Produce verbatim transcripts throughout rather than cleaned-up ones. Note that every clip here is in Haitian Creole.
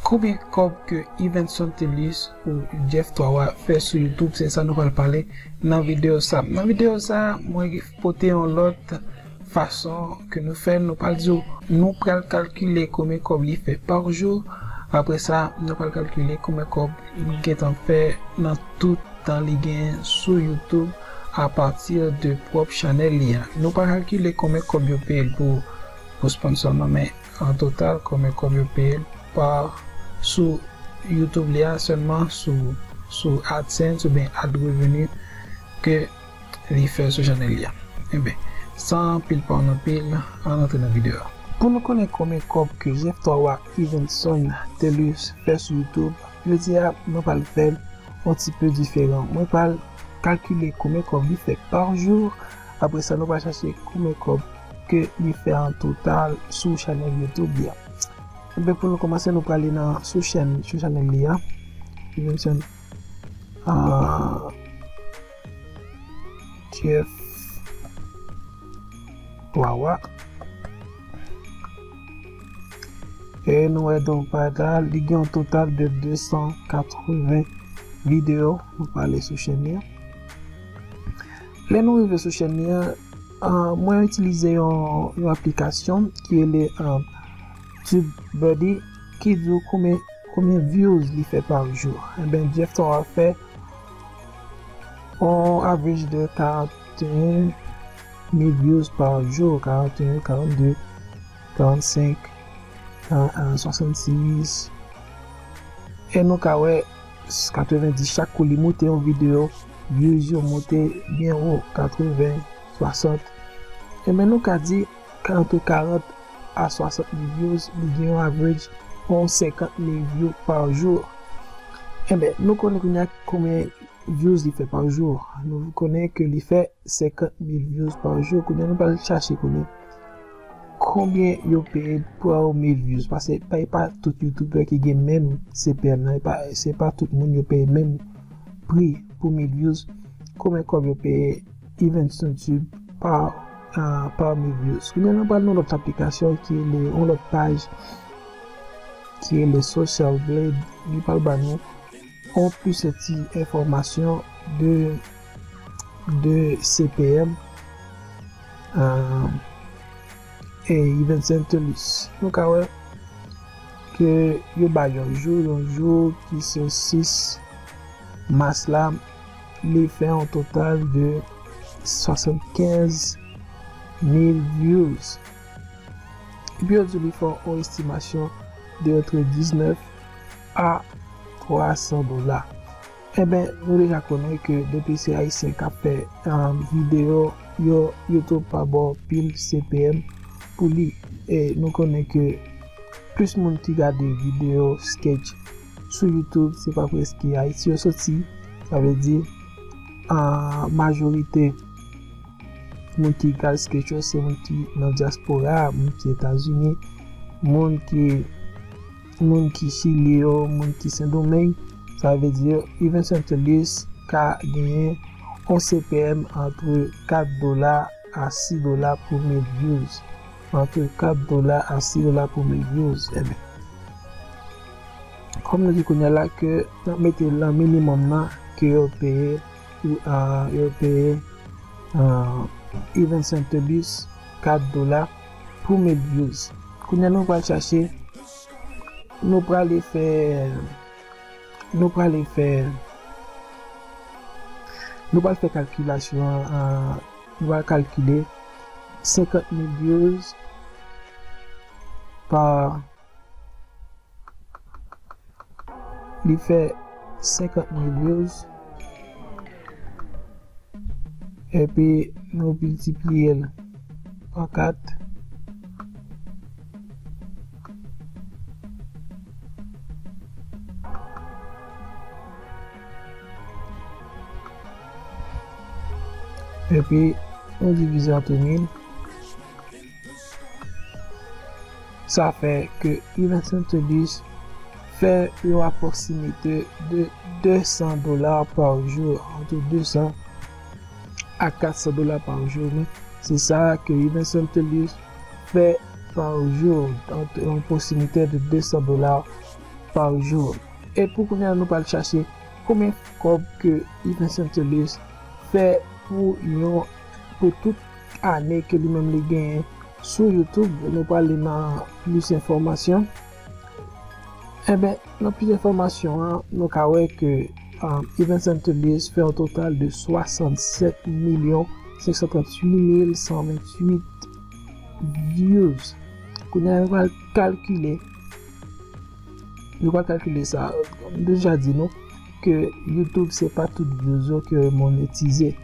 Konbyen kòb ke Evenson Telus ou Jeff Twawa fè sou YouTube, se sa nou pral pale nan videyo sa. Nan videyo sa, mwen pote yon lòt fason ke nou fè, nou pral di w, nou pral kalkile konbyen kòb li fè pa jou. Apre sa, nou pral kalkile konbyen kòb li gentan fè nan tout tan li genyen sou YouTube apati de pwòp chanèl li a. Nou pa kalkile konbyen kòb yo peye l pou, pou sponsor non, men an total, konbyen kòb yo peye l pa sou YouTube li a sèlman, sou, sou AdSense oubyen ad revenu ke li fè sou chanèl li a. Enben, san anpil pawòl anpil, ann antre nan videyo a. Pou nou konnen konbyen kòb ke Jeff Twawa Evenson Telus fè sou YouTube, jodi a, mwen pral fè l yon ti pe diferan. Mwen pral kalkile konbyen kòb li fè pa jou. Apre sa, nou pral chache konbyen kòb ke li fè an total sou chanèl YouTube li a. Enben, pou nou kòmanse, nou prale nan sou chèn, sou chanèl li a. Evenson, ah, Jeff Twawa. E nou wè donk pa la, li gen yon total de de san katreven videyo. Nou prale sou chèn li a. Lè nou rive sou chèn li a, ah, mwen itilize yon, yon aplikasyon ki rele, ah, TubeBuddy ki di w konbyen, konbyen views li fè pa jou. Enben, Jeff Twawa fè on average de karant e en mil views pa jou, karant e en, karannde, karannsenk, ka-, ah, swasannsis. E nou ka wè, katrevenndis, chak kou li moute yon videyo, views yo moute byen wo, katreven, swasant. Enben, nou ka di, ant karant a swasant mil views, li gen yon average yon senkant mil view pa jou. Enben, nou konnen kounye a konbyen views li fè pa jou. Nou konnen ke li fè senkant mil views pa jou. Kounye a, nou pral chache konnen konbyen yo peye pou mil views. Paske pa, e pa tout YouTuber ki gen menm C P M nan. E pa, se pa tout moun yo peye menm pri pou mil views. Konbyen kòb yo peye Evenson Tube pa, ah, pa mil views. Kounye a, nou pral nan lòt aplikasyon ki rele, yon lòt paj ki rele Social Blade. Li pral ba nou yon plis ti enfòmasyon de, de C P M, ah, e Evenson Telus. Nou ka wè ke yo ba yon jou, yon jou ki se sis mas la, li fè yon total de swasannkenz mil views. Epi yo di li fè yon estimasyon de ant diznèf a twa san dola. Enben, nou deja konnen ke depi se Ayisyen k ap fè, um, videyo, yo, YouTube pa ba w pil C P M pou li. E nou konnen ke plis moun ki gade videyo sketch sou YouTube, se pa prèske Ayiti yo soti. Sa vle di, an majorite, moun ki gad sketch yo, se moun ki nan dyaspora, moun ki Etazini, moun ki, moun ki Chili yo, moun ki Sendomeng. Sa vle di, Evenson Telus ka genyen yon C P M ant kat dola a sis dola pou mil views. Ant kat dola a sis dola pou mil views. Enben, kòm nou di kounye a la ke n ap mete nan minimòm nan ke yo peye, ou, ah, yo peye, ah, Evenson Telus kat dola pou mil views. Kounye a nou pral chache, nou prale fè, nou prale fè, nou pral fè kalkilasyon an, ah, nou pral kalkile senkant mil views pa, li fè senkant mil views. Epi nou miltipliye l pa kat. Epi nou divize ant mil. Sa fè ke Evenson Telus fè yon apwoksimite de de san dola pa jou, ant de san a kat san dola pa jou. Men se sa ke Evenson Telus fè pa jou, ant yon apwoksimite de de san dola par jour. E pou kounye a, nou pral chache konbyen kòb ke Evans Centelus fè pou yon, pou tout ane ke li menm li genyen sou YouTube. Nou pral li nan plis enfòmasyon. Enben, nan plis enfòmasyon an, nou ka wè ke, um, Evans Centelus fè yon total de swasannsèt milyon senk san tranntuit mil san venntuit views. Kounye a, nou pral kalkile, nou pral kalkile sa. M deja di nou ke YouTube se pa tout views yo ke yo monetize.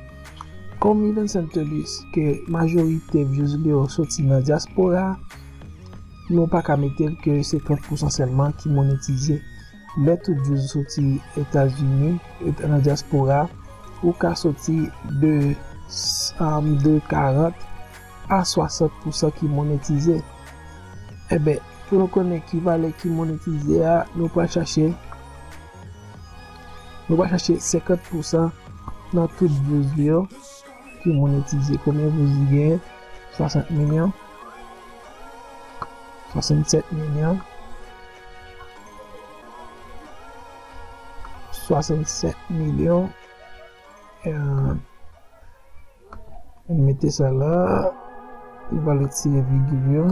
Kòm Evans Centelus, ke majorite views li yo soti nan dyaspora, nou pa ka mete l ke se trant pousan sèlman ki monetize. Lè tout views soti Etazini, et-, nan dyaspora, ou ka soti de, um, de karant a swasant pousan ki monetize. Enben, pou nou konnen ki valè ki monetize a, nou pral chache, nou pral chache senkant pousan nan tout views li yo ki monetize. Konbyen views li genyen? Swasant milyon. Swasannsèt milyon. Swasannsèt milyon. Euh, nou mete sa la. Nou va retire vigil yo.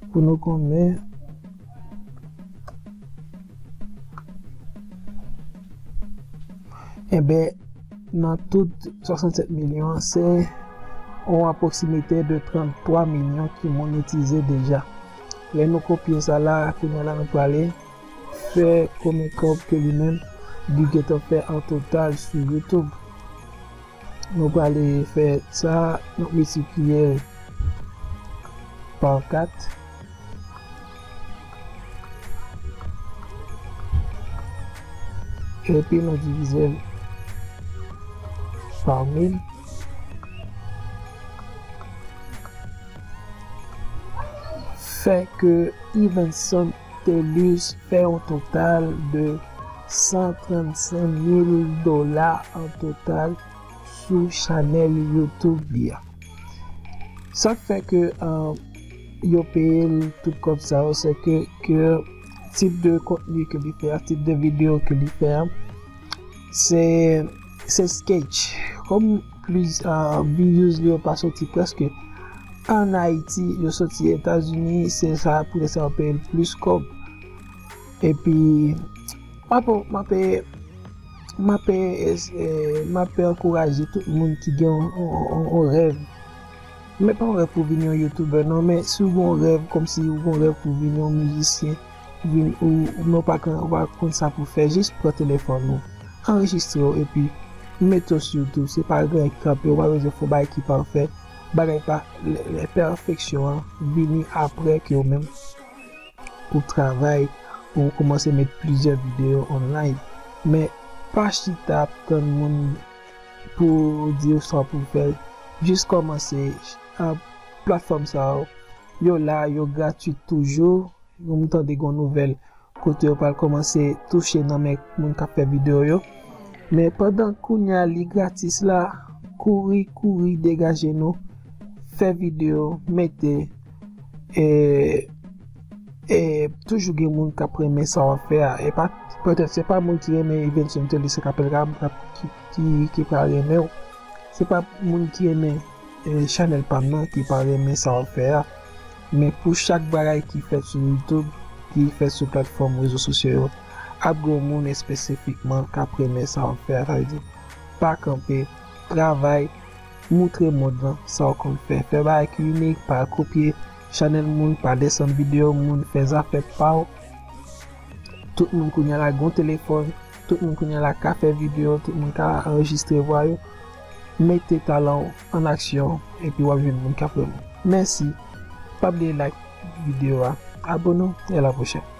Pou nou konnen, enben, nan tout swasannsèt milyon an, se yon apwoksimite de tranntwa milyon ki monetize deja. Lè nou kopye sa la, kounye a la nou prale fè konbyen kòb ke li menm li gentan fè an total sou YouTube. Nou prale fè sa, nou miltipliye l pa kat. Epi nou divize l pa mil. Fè ke Evans Centelus fè yon total de san trannsenk mil dola an total sou chanèl YouTube li a. Sa k fè ke, euh, yo peye l tout kòb sa yo, se ke, ke tip de kontni ke li fè a, tip de videyo ke li fè a, se, se sketch. Kòm plis, euh, views li yo pa soti prèske an Ayiti, yo soti Etazini, se sa poutèt sa yo peye l plis kòb. Epi, m ap, m ap, m ap, eh, m ap ankouraje tout moun ki gen yon, yon, yon, yon rèv. Men pa yon rèv pou vin yon youtubè non, men si w gen yon rèv, kòmsi w gen yon rèv pou vin yon mizisyen, vin ou, ou men w pa konn, ou pa konn sa pou fè, jis pran telefòn ou, anrejistre w, epi mete w sou YouTube. Se pa gen anyen ki kanpe, ou pa bezwen fè yon bagay ki pafè. Bagay pa, lè, lè pèfeksyon an vini apre ke ou menm ou travay, ou kòmanse met plizyè videyo online. Men pa chita ap tann moun pou di w sa pou w fè. Jis kòmanse. A, platfòm sa yo, yo la, yo gratwit toujou. Nou tande gen yon nouvèl kote yo pral kòmanse touche nan men moun k ap fè videyo yo. Men pandan kounye a li gratis la, kouri, kouri, degaje nou, fè videyo, mete, e, e toujou gen moun k ap renmen sa w ap fè a. E pa, petèt se pa moun ki renmen Evans Centelus k ap, k ap, ki, ki, ki pral renmen w. Se pa moun ki renmen, e, chanèl pa m nan ki pa renmen sa w ap fè a. Men pou chak bagay ki fèt sou YouTube, ki fèt sou platfòm rezo sosyo yo, ap gen yon moun espesifikman k ap renmen sa w ap fè a. Sa vle di, pa kanpe, travay, moutre mond lan sa w konn fè. Fè bagay ki inik, pa kopye chanèl moun, pa desann videyo moun, fè zafè pa w. Tout moun kounye a la gen yon telefòn, tout moun kounye a la ka fè videyo, tout moun ka anrejistre vwa yo. Mete talan w an aksyon, epi w ap jwenn moun k ap renmen w. Mèsi. Pa bliye like videyo a, abone w, e a la pwochèn.